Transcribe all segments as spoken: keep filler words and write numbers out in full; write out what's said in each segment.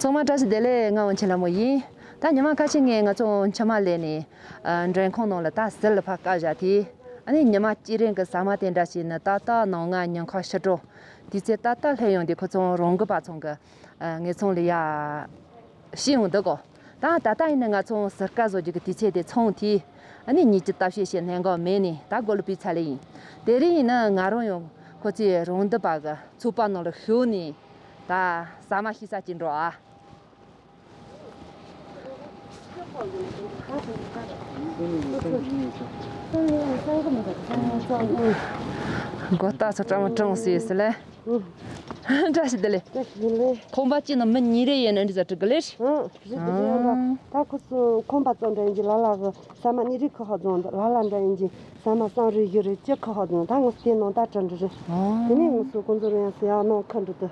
ཚང་མ་བཀྲ་ཤིས་བདེ་ལེགས། ང་དབང་ཆེན་ལྷ་མོ་ཡིན། ད་ཉི་མ་ཁ་ཤས་སྔོན་ང་ཚོ་ཆུ་དམར་ལེན་ནས་ཨ་མགྲོན་ཁང་ནང་ལ་ད་ཟིལ་ལ་ཕར་བཀག་བཞག་དེ། ཨ་ནི་ཉི་མ་གཅིག་རིང་གི་ཟ་མ་དེ་འདྲ་བྱས་ནས་ཏག་ཏག་ནངས་ཉིན་ཁ་ཕྱི་དྲོ་དུས་ཚོད་ཏག་ཏག་སླེབས་ཡོང་དུས་ཁོ་ཚོ་རོང་གི་པ་ཚང་གི་ཨ་ངེད་ཚང་ལ་ཡ་ཤི་ཡོང་འདུག་གོ། ད་ད་ལྟ་ཡིན་ན་ང་ཚོ་ཟུར་བཀག་བཟོ་རྒྱུ་གི་དུས་ཚོད་དེ་ཚང་དུས། ཨ་ནི་ཉིད་ཀྱི་ལྟ་བཤལ་བྱེད་གནས་འགག་མེད་ནས་ད་སྒོ་ལ་བུད་ཚར་ལེ་ཡིན། དེ་རིང་ཡིན་ན་ང་རང་ཡང་ཁོ་ཚོའི་རོང་འདི་པ་གི་ཚོགས་པ་ནང་ལ་ཞུགས་ནས་ད་ཟ་མ་ཤི་ས་ཅིག་འགྲོ་ཨ། མགོ་ལྟ་ཚོ་ཀྲང་ཀྲང་ཟེར་ཟེར་ལེ། ཨུ། བཀྲ་ཤིས་བདེ་ལེགས། བཀྲ་ཤིས་བདེ་ལེགས། ཁང་པ་གཅིག་ནང་མི་གཉིས་རེ་ཡོད་ན་འདི་ཟ་དྲི་གི་ལེ། ཨུ། རེད་རེད་རེད། ཨ། ད་ཁོ་ཚོ་ཁང་པ་ཙམ་འདྲ་ཡིན་གྱི་ལ་ལ་གི་ཟ་མ་གཉིས་རེ་ཁ་ཧ་རྫོང་འདི་ལ་ལ་འདྲ་ཡིན་གྱི་ཟ་མ་གསང་རེ་བཞི་རེ་ཅི་ཁ་ཧ་རྫོང་ད་ངོ་སྟེ་ནང་ད་དྲི་འདྲི་རེད། ཨ། དེ་ནས་ངོ་སོ་ཁོ་ཚོ་རེ་ཡང་ཟ་ཡག་ནང་ཁ་འདྲི་དུ།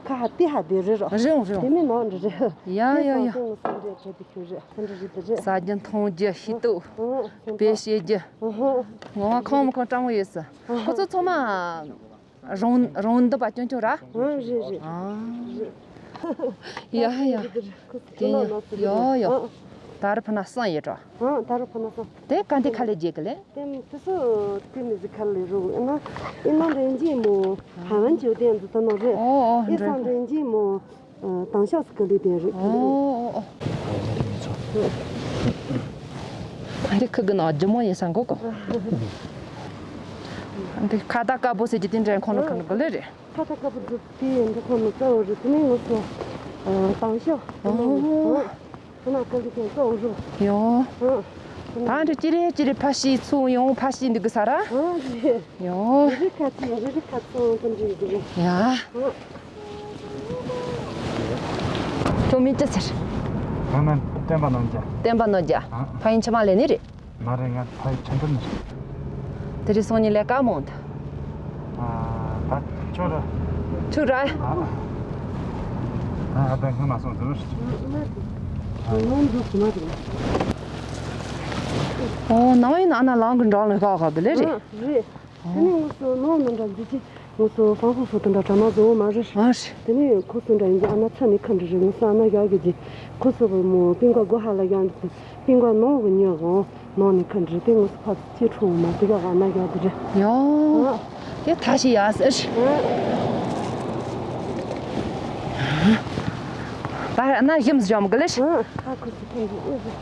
ཁ་ཧ་ཏི་ཧ་དེ་རེད་རོ། རེད་འོང་རེད་འོང་། དེ་མིན་ནང་འདྲི་རེད། ཡ་ཡ་ཡ། ངོ་སོ་འདྲི་དྲི་དུ་ཁྱོད་རེད་ཟ་འདྲི་རེད་དུ་རེད། ཟ་རྒྱུ་འཐུང་རྒྱུ་ཤི་ཏུ། ཨུ། ཨུ། དཔེ་བཤད་རྒྱུ། ཨུ་ཧུ། ངོ་མ་ཁོང་མི་ཁོང་སྤྲང་མོ་ཡོད་ས། ཁོ་ཚོ་ཚང་མ། རོང་རོང་འདི་པ་སྐྱོན་སྐྱོན་ར། ཨང་རེད་རེད། ཨང་། ཡ་ཡ། དེ་ཡ་ཡ། ད་རུ་ཕུ་ན་སང་ཡོད་ར། ཨང་ད་རུ་ཕུ་ན་སང་། དེ་ག་འདི་ཁ་ལས་རྒྱས་གི་ལེ། དེ་དེ་ཚོ་དེ་མི་ཟི་ཁ་ལས་རུ་ཨེ་ན་ཨེ་ན་རེན་ཇི་མོ་ཧ་ཝན་ཇོ་དེ་འདི་ད་ནོ་རེད། ཨོ་ཨོ་ཨེ་སང་རེན་ཇི་མོ། དང་ཤོག་སི་ཀ་ལི་དེ་རེད། ཨོ་ཨོ་ཨོ། ཨ་རེ་ཁུ་གི་ནང་ལྗིད་མོ་ཡིན་ས་མགོ་གོ། འདི་ཁ་བཏགས་དཀར་པོ་ཟེར་གྱི་དེ་འདྲའི་ཁོང་ལ་ཁ་ལ་གོ་ལེ་རེད། ཁ་བཏགས་དཀར་པོ་འདི་དེ་འདི་ཁོང་ལ་གཙོ་བོ་རེད། དེ་ནས་ངོ་སོ་དང་ཤོག་ཨོ། ཁོ་ན་ཀ་ལི་དེ་གཙོ་བོ་རེད། ཡོ། ད་འདི་ཅི་རེད་ཅི་རེད་ཕ་ཤི་ཚུ་ཡོང་ཕ་ཤི་འདི་གི་ས་ར། ཨོ་རེད། ཡོ། རི་རི་ཁ་ཚུ་རི་རི་ཁ་ཚུ་དེ་འདྲ་རེད། ཡ། ཁྱོད་མིང་ཅི་ཟེར། ང་ནི་བསྟན་པ་རྣམ་རྒྱལ། བསྟན་པ་རྣམ་རྒྱལ། ཨ། ཕ་ཡུལ་ཕྱི་མ་ལས་ནི་རེད། མ་རེད། ང་ཕ་ཡུལ་ཆུ་འདྲེན་ནས་རེད། དེ་རིང་སང་ཉིན་ལས་ཀ་མང་ཐལ། ཨ། ད་ཁྱོད་ར། ཁྱོད་ར། ཨ། ཨ་ད་སྔ་མ་སོང་ཟེར་རོ། ཨ། ཨོ་ནང་ཡིན་ན་ཨ་ན་ལང་གི་འགྲོ་ལ་ཧ་ཧ་དེ་ལས་རེད། ཨ་རེད། དེ་ནས་ངོ་སོ་ནང་མི་འདྲ་འདི་ཅི་ངོ་སོ་ཧྥང་ཧྥུ་ཧྥུ་དེ་འདྲ་གྲ་མ་བཟོ་བོ་མ་རེད། ཨ་རེད། དེ་ནས་ཁོ་སུ་འདྲ་ཡིན་གྱི་ཨ་ན་ཚ་ནི་ཁ་འདྲི་རེད། ངོ་སོ་ཨ་ན་བཞག་གི་ཅི་ཁོ་སུ་གི་མོ་པིང་ག་སྒོ་ཧ་ལ་བཞག་འདི་པིང་ག་ནང་གི་ཉོ་གང་ནང་ནི་ཁ་འདྲི་དེ་ངོ་སོ་ཕ་ཚོ་ཅི་ཁྲུ་མ་དེ་ག་ཨ་ན་བཞག་དེ་རེད། ཡོ། ཨ། དེ་ཐ་ཤི་ཡ་ཟེར། ཨ། ད་ཨ་ན་ཞིམ་ཟ་འཇམ་གི་ལེ། ཨ། ཁ་ཁོ་སུ་ཁོ་འདི་ཨེ་ཟེར།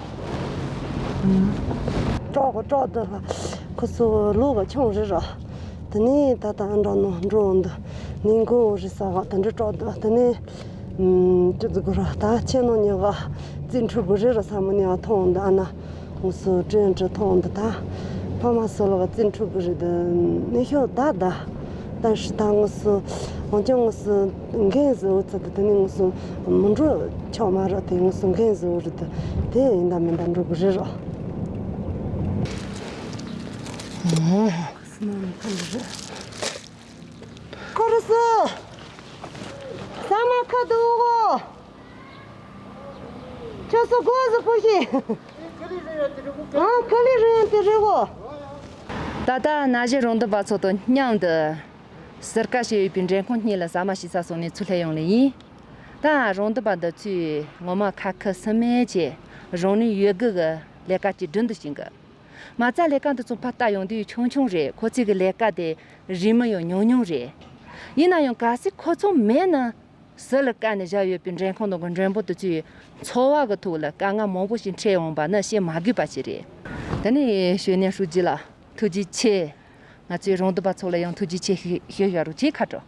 ཀྲོག་ཀྲོག་དེ་ལ་ཁོ་ཚོ་ལོ་བ་ཆུང་རེད་ར། དེ་ནས་ད་ལྟ་འགྲོ་ནོ་འགྲོ་འདི་ནི་མགོ་རེད་ས་ག་དེ་འདྲ་ཀྲོག་དེ་དེ་ནས་ཨུམ་ཅི་ཟེར་དགོས་ར། ད་ཁྱེད་ནང་ཉེ་ག་རྩིས་འཁྲུག་གི་རེད་ར། ས་མོ་ནས་ཐོང་འདི་ཨ་ན་ངོ་སོ་དྲན་དྲི་ཐོང་འདི་ད་ཕ་མ་སོ་ལོ་ག་རྩིས་འཁྲུག་གི་རེད། འདི་ནི་ཤོ་ད་ད། ད་ཧྲི་ད་ངོ་སོ་འོན་ཀྱང་ངོ་སོ་འགན་བཟོ་ཚ་དེ་དེ་ནི་ངོ་སོ་མི་འགྲོ་ཆོག་མ་ར། དེ་ངོ་སོ་འགན་བཟོ་རེད། དེ་ཡིན་ད་མིན་ད་འགྲོ་གི་རེད་ར། ཁོ་རུ་སུ་ས་མ་ཁ་དུ་འོ། ཁྱོད་སུ་གོ་ཟི་པོ་ཞིག་ཨང་ཁ་ལི་རེད་དེ་རེད་གོ། ད་ལྟ་ན་གཞོན་རོང་འདི་པ་ཚོ་དང་མཉམ་དུ་ཟུར་བཀག་བྱས་ཡོད་པའི་མགྲོན་ཁང་གཉིས་ལ་ཟ་མ་ཞིག་ཟ་སོང་ནས་ཚུར་སླེབས་ཡོང་ལེ་ཡིན། ད་རོང་འདི་པ་འདི་ཚོས་ངོ་མ་ཁ་ཁུ་སིམ་མེར་བྱས་རང་ནུས་ཡོད་དགུ་གི་ལས་ཀ་ཅིག་སྒྲུབ་འདུག་བཞིན་གི། མ་རྩ་ལས་ཀ་འདི་ཚོ་ཕར་ལྟ་ཡོང་དུས་ཆུང་ཆུང་རེད། ཁོ་ཚོས་གི་ལས་ཀ་དེ་རིན་མི་ཡང་ཉུང་ཉུང་རེད། ཡིན་ན་ཡང་གལ་སྲིད་ཁོ་ཚོ་མེད་ན། ཟུར་ལ་བཀག་ནས་བཞག་ཡོད་པའི་མགྲོན་ཁང་ནང་གི་མགྲོན་པོ་དེ་ཚོའི་འཚོ་བ་གི་ཐོག་ལ་དཀའ་ངལ་མང་པོ་ཞིག་འཕྲད་འོང་བ་ནི་བཤད་མ་དགོས་པ་ཞིག་རེད། དེ་ནས་ཞོན་ནས་ཧྲུའུ་ཅི་ལགས་ཐུགས་རྗེ་ཆེ། ང་ཚོའི་རོང་འདི་པ་ཚོ་ལ་ཡང་ཐུགས་རྗེ་ཆེ་ཞུ་ཞུ་རོགས་གྱིས་ཁ་དྲོ།